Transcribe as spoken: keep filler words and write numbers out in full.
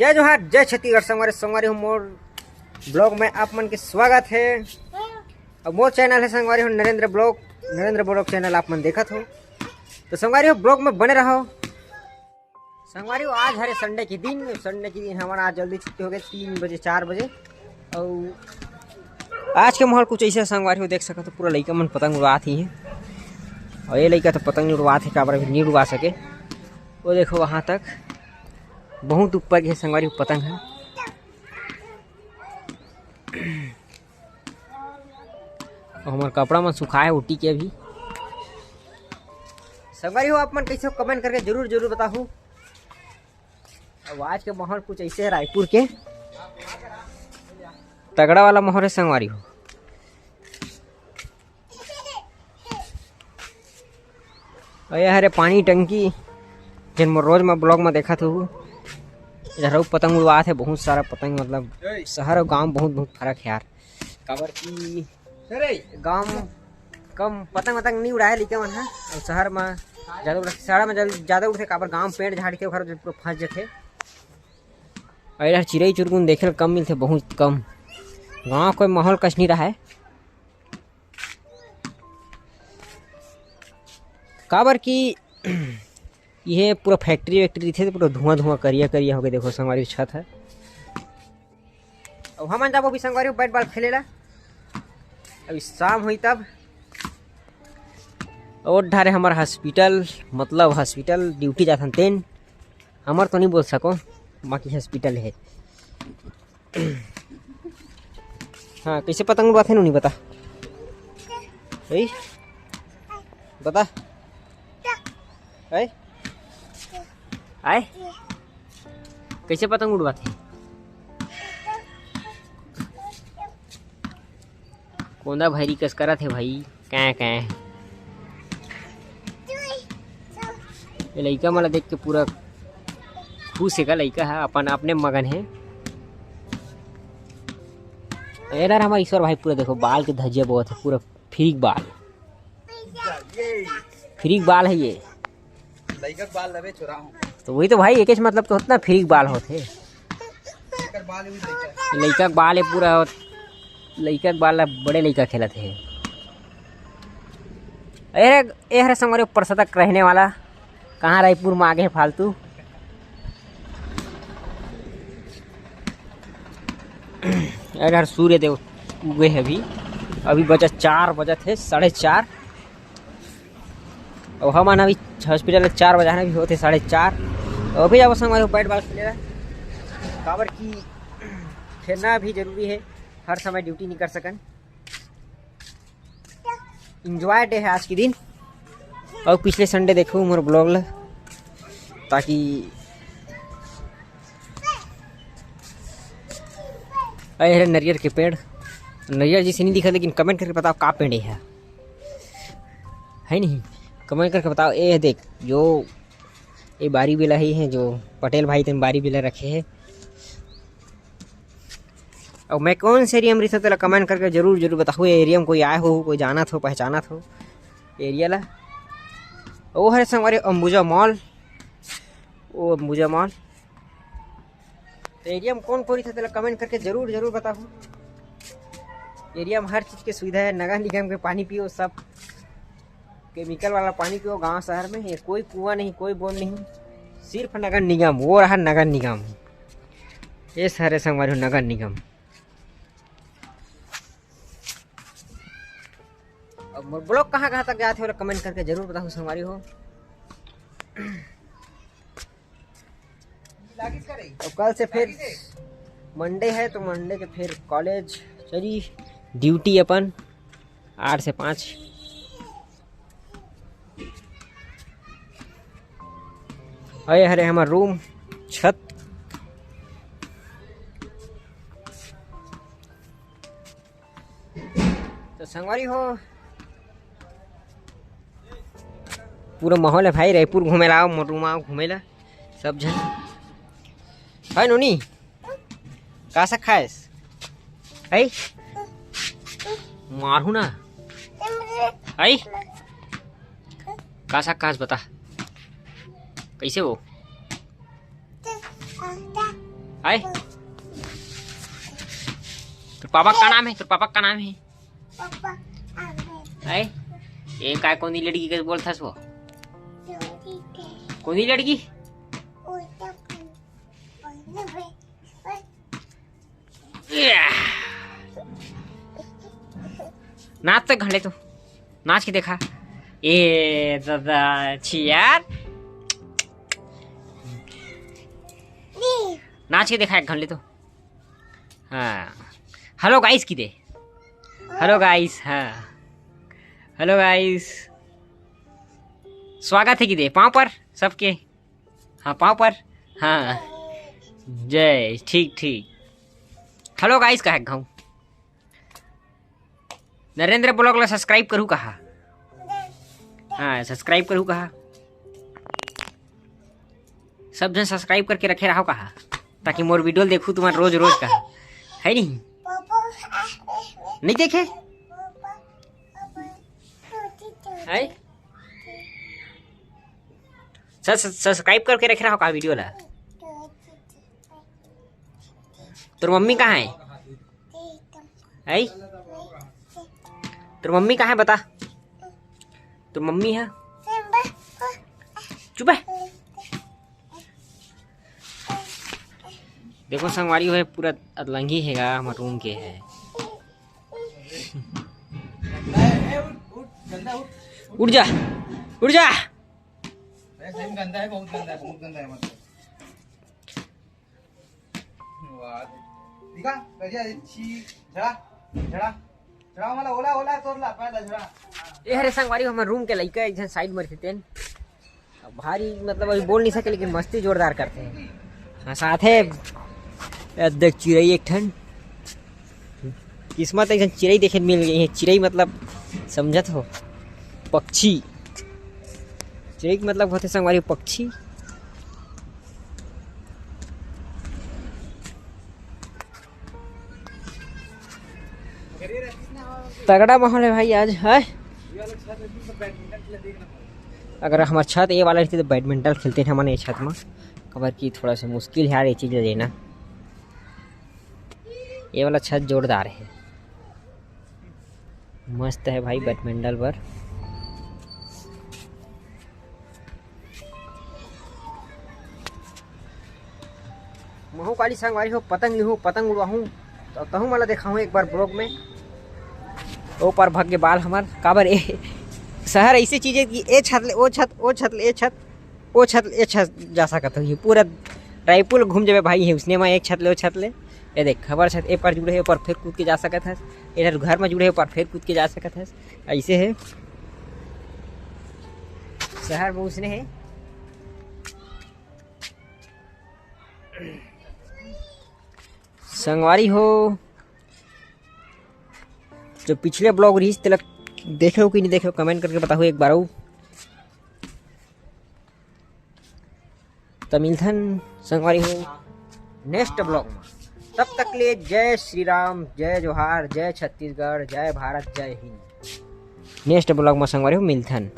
जय जोहार, जय छत्तीसगढ़। संगवारी, संगवारी हो, मोर ब्लॉग में आप मन के स्वागत है। और मोर चैनल है संगवारी हो Narendra blog, Narendra blog channel आप मन देखत हो। तो संगवारी हो, ब्लॉग में बने रहो। संगवारी हो, आज हरे संडे के दिन, संडे के दिन हमन आज जल्दी छुट्टी हो गए, तीन बजे, चार बजे। और आज के माहौल कुछ ऐसे संगवारी हो, देख सकत हो, पूरा लइका मन पतंग उड़ात ही हैं। और ये लइका तो पतंग नहीं उड़वात है, काबर अभी नहीं उड़वा सके। वो देखो, वहाँ तक बहुत ऊपर के संगवारी हो पतंग है। और हमार कपड़ा मन सुखाए उठी के अभी। संगवारी हो, आप मन कैसे हो, कमेंट करके जरूर जरूर बताहू। अब आज के माहौल कुछ ऐसे है रायपुर के, तगड़ा वाला माहौल है संगवारी हो। अरे हरे पानी टंकी, जेन मोर रोज मैं ब्लॉग में देखत हूँ, इधर अउ पतंग उड़वात है, बहुत सारा पतंग। मतलब शहर और गांव बहुत बहुत फर्क है यार। काबर कि गांव कम पतंग वतंग नहीं उड़ाए लइका मन ह, और शहर में ज्यादा उड़ाथे, शहर में ज्यादा उड़थे, काबर गांव पेड़ झाड़ के ओखर पूरा फंस जथे। और इधर चिरई चुरगुन देखे ल कम मिलथे, बहुत कम। गांव कोई माहौल कस नहीं रहा है, काबर कि ये पूरा फैक्ट्री वैक्ट्री रहिथे, तो पूरा धुआं धुआं करिया करिया होके देखो संगवारी छत है। अब हमन जाबो अभी संगवारी बैट बॉल खेले ला, अभी शाम हुई तब। और ढारे हमार हॉस्पिटल, मतलब हॉस्पिटल ड्यूटी जाथन तेन, हमार तो नहीं बोल सको, बाकी हॉस्पिटल है। हाँ, कैसे पतंग उड़वाथे नूनी, बता। ए? बता। ए? आए? कैसे पतंग उड़वाथे? कोंदा भैरी कस करत हे भाई, कै कै। ये लइका मन ला देख के पूरा खुश हे का लइका ह, अपन अपने मगन हे। इधर हमार ईश्वर भाई पूरा देखो बाल के धजिया बोत हे, पूरा फ्रीक बाल, फ्रीक बाल है ये। लइका के बाल लबे छोरा हूँ। तो वही तो भाई, एकेच मतलब तो होत ना, फ्रीक बाल होथे। एकर बाल भी लइका। लइका के बाल है पूरा, लइका के बाल ला बड़े लइका खेलत है। अरे, ए हरे संगवारी ऊपर सतक रहने वाला, कहाँ रायपुर में आगे है फालतू। अरे हर सूर्य देव उगे है अभी, अभी बजा चार बजत है, साढ़े चार। और हमन अभी हॉस्पिटल ले चार बजे आना भी होते, साढ़े चार। और अभी जाबो संगवारी हो बैट बॉल खेले ला, काबर कि खेलना भी जरूरी है, हर समय ड्यूटी नहीं कर सकन। एंजॉय डे है आज के दिन। और पिछले संडे देखो मोर ब्लॉग ला, ताकि अरे हरे नरियर के पेड़, नरियर जैसे नहीं दिखा, लेकिन कमेंट करके बताओ का पेड़ है, है नहीं? कमेंट करके बताओ। ए देख, जो ये बारी बिला ही है, जो पटेल भाई तेन बारी बिला रखे है। और मैं कौन से एरिया में रहिथों, तेला कमेंट करके जरूर जरूर बताहू। ये एरिया में कोई आए हो, कोई जानत हो, पहचानत हो एरिया ला। वो हरे संगवारी अंबुजा मॉल, वो अंबुजा मॉल। तो एरिया में कौन कोई रहिथे, तेला कमेंट करके जरूर जरूर बताहू। एरिया में हर चीज के सुविधा है, नगर निगम के पानी पियो, सब केमिकल वाला पानी पियो। गांव शहर में ये कोई कुआं नहीं, कोई बोर नहीं, सिर्फ नगर निगम, वो रहा नगर निगम। ये सारे संगवारी हो नगर निगम। अब मोर ब्लॉग कहाँ कहाँ तक जाथे, ओला कमेंट करके जरूर बताहू संगवारी हो। अब कल से फिर मंडे है, तो मंडे के फिर कॉलेज चली, ड्यूटी अपन आठ से पाँच। अरे हरे हमार रूम, छत। तो संगवारी हो, पूरा माहौल है भाई, रायपुर घूमे ला आओ, मोर रूम आओ घूमे ला सब झन। है नोनी, का सा खाएस? है? मारहू ना। है? का सा खाएस बता। कैसे हो? आए, तोर पापा का नाम है? तोर पापा का नाम है? आए, ये काय कोनी लड़की के बोलथस वो? कोनी लड़की? नाच तो घंटे तू, नाच के देखा। ए दादा, छी यार, नाच के देखा एक घंटे तो। हाँ, हेलो गाइस की दे। हेलो गाइस। हाँ, हेलो गाइस, स्वागत है की दे पाँव पर सबके। हाँ, पाँव पर। हाँ, जय, ठीक ठीक। हेलो गाइस कहा घाऊ। नरेंद्र ब्लॉग ला सब्सक्राइब करू कहा। हाँ, सब्सक्राइब करू कहा। सब जन सब्सक्राइब करके रखे रहो कहा, ताकि मोर वीडियो देखू तुम्हार रोज रोज कहा। है नहीं? नहीं देखे? है? सब्स-, सब्सक्राइब करके रखे रहो कहा वीडियो ला। तोर मम्मी कहाँ है? आई? तोर मम्मी कहाँ है बता? तोर मम्मी है? चुप है। देखो संगवारी हो, पूरा अतलंगी हेगा, हमर रूम के है। उठ जा, उठ जा। अरे सही में गंदा है, बहुत गंदा है, बहुत गंदा है, मतलब। वाह। दिखा, करिया, छी, झड़ा, झड़ा, झड़ा वाला, ओला, ओला, तोड़ ला, पहला झड़ा। ए हरे संगवारी, हमर रूम के लइका एक झन साइड मर खेतेन। अब भारी, मतलब, अभी बोल नहीं सके, लेकिन मस्ती जोरदार करते हैं। हाँ, साथ है, ए, देख, चिरई एक ठन। किस्मत एक झन चिरई देखे मिल गई है। चिरई मतलब, समझत हो, पक्षी। चिरई के मतलब होते संगवारी पक्षी। तगड़ा माहौल है भाई आज, है। अगर हमार छत ये वाला रहती तो बैडमिंटन खेलते हैं हमन ये छत में, काबर कि थोड़ा सा मुश्किल है यार ये चीज लेना। ये वाला छत जोरदार है, मस्त है भाई बैडमिंटन पर। महू काली संगवारी हो, पतंग लिहूँ, पतंग उड़वाहूँ, तो तहूँ मला देखाहूँ एक बार ब्लॉग में। ओ पर भग के बाल हमर, काबर ए शहर ऐसी चीज है कि ए छत ले ओ छत, ओ छत ले ए छत, ओ छत ले ए छत जा सकत हो। ये पूरा रायपुर घूम जाबे भाई, है उसने में एक छत ले ओ छत ले। ये देख, हमार छत ए पर जुड़े है, ऊपर फेर कूद के जा सकत हस। इधर घर में जुड़े है, ऊपर फेर कूद के जा सकत हस। ऐसे है शहर में उसने है। संगवारी हो, जो पिछले ब्लॉग रहीस, तेला देखे हो कि नहीं देखे हो, कमेंट करके बताओ एक बार। अउ त मिलथन संगवारी हो नेक्स्ट ब्लॉग में। तब तक ले जय श्री राम, जय जोहार, जय छत्तीसगढ़, जय भारत, जय हिंद। नेक्स्ट ब्लॉग में संगवारी हो मिलथन।